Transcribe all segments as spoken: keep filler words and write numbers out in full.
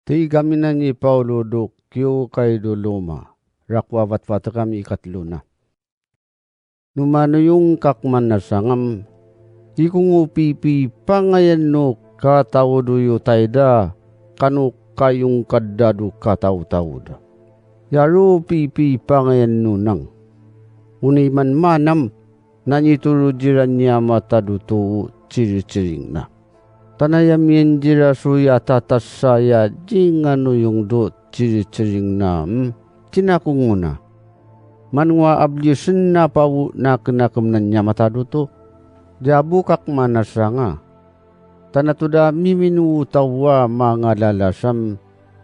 Tigami nani Paolo do kiyokay do Roma, rako a vatvat kami ikatlo na. Nu manuyung ka kman a sangam, ikongo pipipangayan o kataod o Yotaya da, kano kayong kada do kataotao da. Ya ro pipipangayan o nang. Oni man manam, na nitoro diran ni amatadoto o ciriciring na. Tanaya miyan dira so ya tatasa ya dingan oyong do ciriciring na, mm, tinakongo na. Manwa abliyosen na pawo nakenakem nan ni amatadoto. Jabo ka kman a sanga. Tana toda mimino o tawa mangalalasam.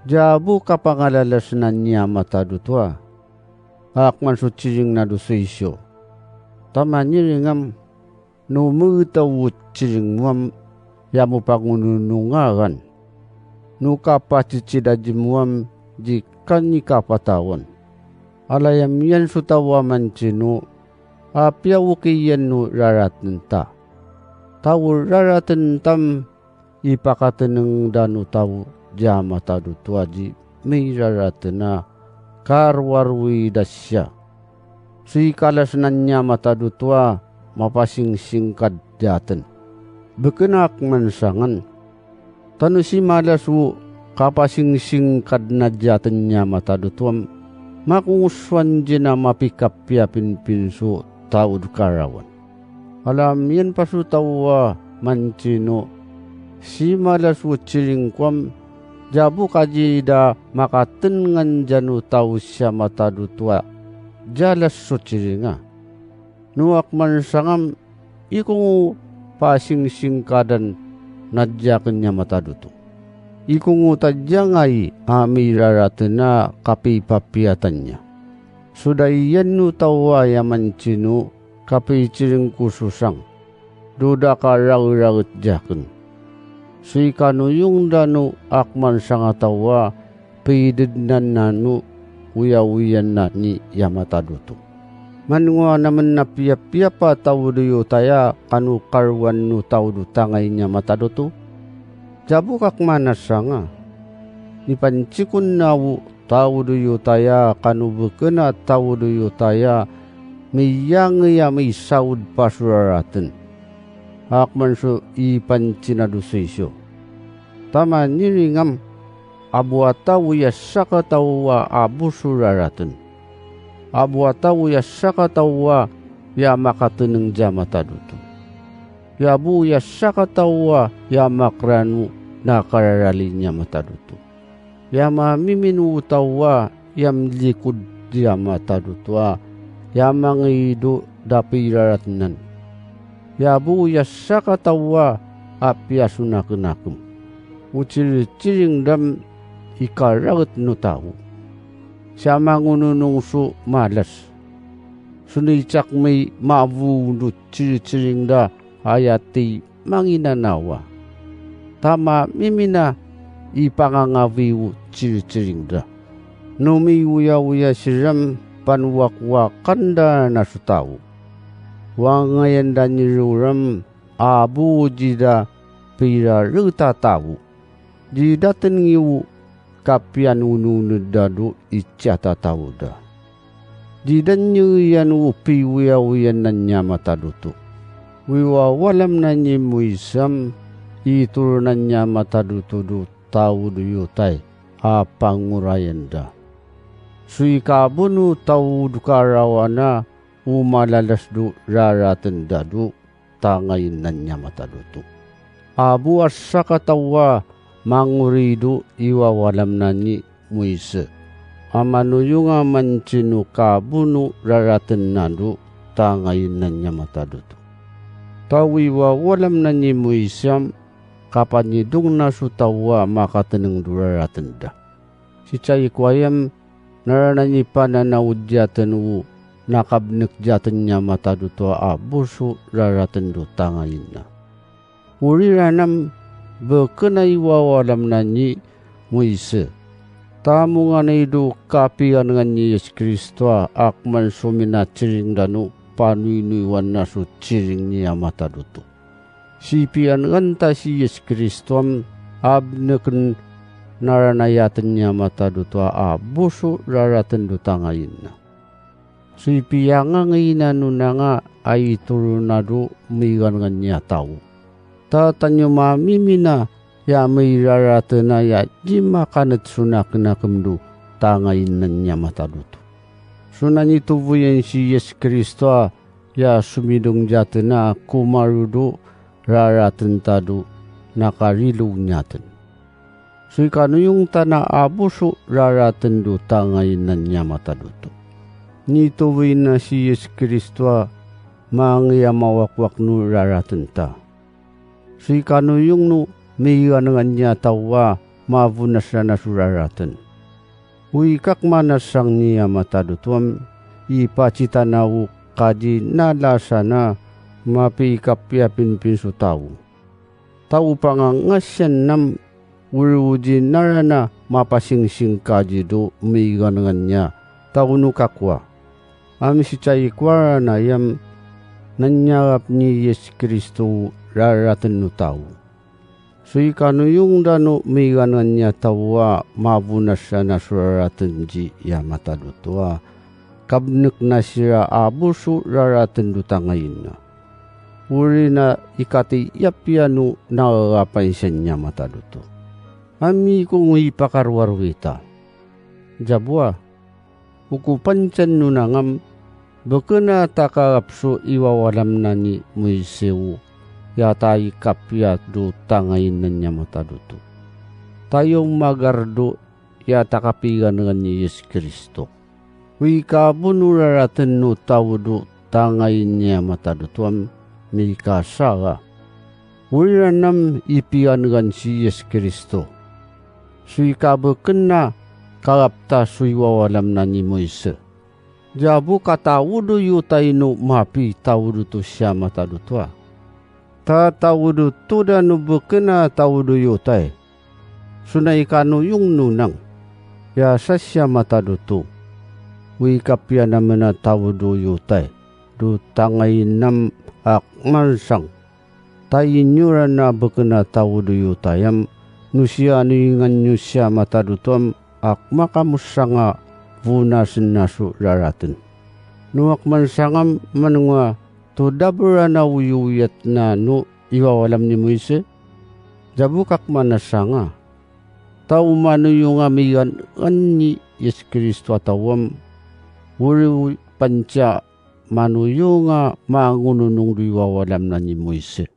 Jabo ka pangalalas nan ni amatadoto a. Akman so ciring na do soiso. Taman iringam. No metaw o ciring muam, ya mopangononong a ran. No kapatitid aji muam, di kani kapatawan. Alayam iyan so tawa mancino, apiya oke iyan o raraten ta. Tawo raraten tam, ipakateneng da no tawo di amatadoto a di miraraten a karoaroi da siya. So ikalas nan ni amatadoto a mapasingsingkad daten. Beken a kman sangan. Tano si malas o kapasingsingkad na daten ni amatadoto am. Makongosoan di na mapikapiya pinpin so tawo do karawan. Alam iyan paso tawa mancino. Si malas o ciring ko am, jabo ka di da makatenengan diyan o tawo si amatadoto a. Jalas so ciring a. No akman sangam, ikongo pasingsingkadan na diaken ni amatadoto. Ikongo tadiangai a miraraten a kapipapiyatan iyan. Soda iyan no tawa ya mancino, kapiciring ko sosang. Do da kararaet diaken. So ikanoyong da no akman sanga tawa, pidednan na no oyaoyan na ni amatadoto. Manwa namen na piyapiya pa tawo do Yotaya kano karoan no tawo do tangain ni amatadoto. Jabo ka kman a sanga. Ipancikon na o tawo do Yotaya kano beken a tawo do Yotaya, miyangei a misaod pa so raraten. Akman so ipancina do soiso. Taman iringam, abo a tawo ya sakataw a abo so raraten. Abo a tawo ya sakataw a ya makateneng di amatadoto. Ya bo ya sakataw a ya makarano na kararali ni amatadoto. Ya mamimino o tawa ya milikod di amatadoto a, ya mangeido da piraratenan. Ya bo ya sakataw a apiya so nakenakem. O ciriciring dam ikaraet no tawo. Sa mangononong so malas. So ni cakmai mavondo ciriciring da aya ti manginanawa. Tama mimina ipangangawi o ciriciring da. No miwoyawoya siram panwakowakan da na so tawo. Wangayan da ni roram abo di da piraruta tawo. Di daten ngiwo kapiyanononed da do icata tawo da. Di danyiri iyan o piwoyawoyan nan ni amatadoto. Wiwawalam nan ni Moise am itoro nan ni amatadoto do tawo do Yotaya a pangorayan da. So ikabono tawo do karawan a o malalas do raraten da do tangain nan ni amatadoto. Abo a sakataw a mangorido i wawalam nan ni Moise. A manoyong a mancino kabono raraten na do tangain nan ni amatadoto. Tawi wawalam nan ni Moise am kapanidong na so taw a makateneng do raraten da. Sii caikoyam na rana ni pananaw diaten o nakabenek diaten ni amatadoto a bo so raraten do tangain na. Oriran am beken a i wawalam nan ni Moise. Tamonganai do kapiyanengan ni Yesu Kristo a akman so minatiring da no panoynoyowan na so tiring ni amatadoto. Sii piyanengan ta si Yesu Kristo am abeneken na ranai aten ni Amatadoto a boso' raraten do tangaina. Soi piyanganginan o nanga a itoron a do migangan a taw. Ta tanyo mamimina ya miraraten a ya di makanet so nakenakem do tangaina ni Amatadoto. So nanitoboyan si Yesu Kristo a ya somidong daten a komarodo raraten ta do nakarilow niyaten. Soi kanoyong ta na a boso' raraten do tangaina ni Amatadoto. Nitoboy na si Yesu Kristo a mangi a mawakwak no raraten ta. Soi kanoyong no migangan a taw a mabonasa na so raraten. Wi kakmanasang ni Amatadoto am, i patitana o kadi na lasa na mapikapiya pinpin so taw. Taw pangangasian nam wiri odi na rana mapasingsing kadi do migangan a taw no kakowa. Ami si caikowa rana yam nanyarap ni Yesu Kristo raraten no taw. Soi kanoyong da no migangan a taw a mabonasa na so raraten di i Amatadoto a kabnek na sira a boso' raraten do tangaina. Wiri na i katiyapiya no nararapansiyan i Amatadoto. Ami ko ngoi pakaroaroy ita. Jabu a, o kopantiyan o nanga am, beken a ta karap so i wawalamna ni Moise o ya ta ikapiya do tangaina ni Amatadoto. Ta iyo magardo ya ta kapigangan ni Yesu Kristo. Wi kabono raraten o taw do tangaina ni Amatadoto am, mikasara. Wiri ran am i pigangan si Yesu Kristo. Soi kabeken a karap ta so i wawalamna ni Moise. Jabu katawod o Yotay no mapi tawod oto si Amatadoto a. Ta tawod oto da no beken a tawod o Yotay. So na i kanoyong no nang, ya sa si Amatadoto, wi kapiya namen a tawod o Yotay do tangaina am a kmansang. Ta inyo ran a beken a tawod o Yotay am, nosiya noyingan yo si Amatadoto am a kmakamosang a bonasen na so raraten. No a kmansang am manengoa todab ran a oyoyat na no i wawalam ni Moise. Jabu kakmanasang a. Ta o manoyong a migangan ni Yesu Kristo a taw am, wiri o panca manoyong a mangononong do i wawalamna ni Moise.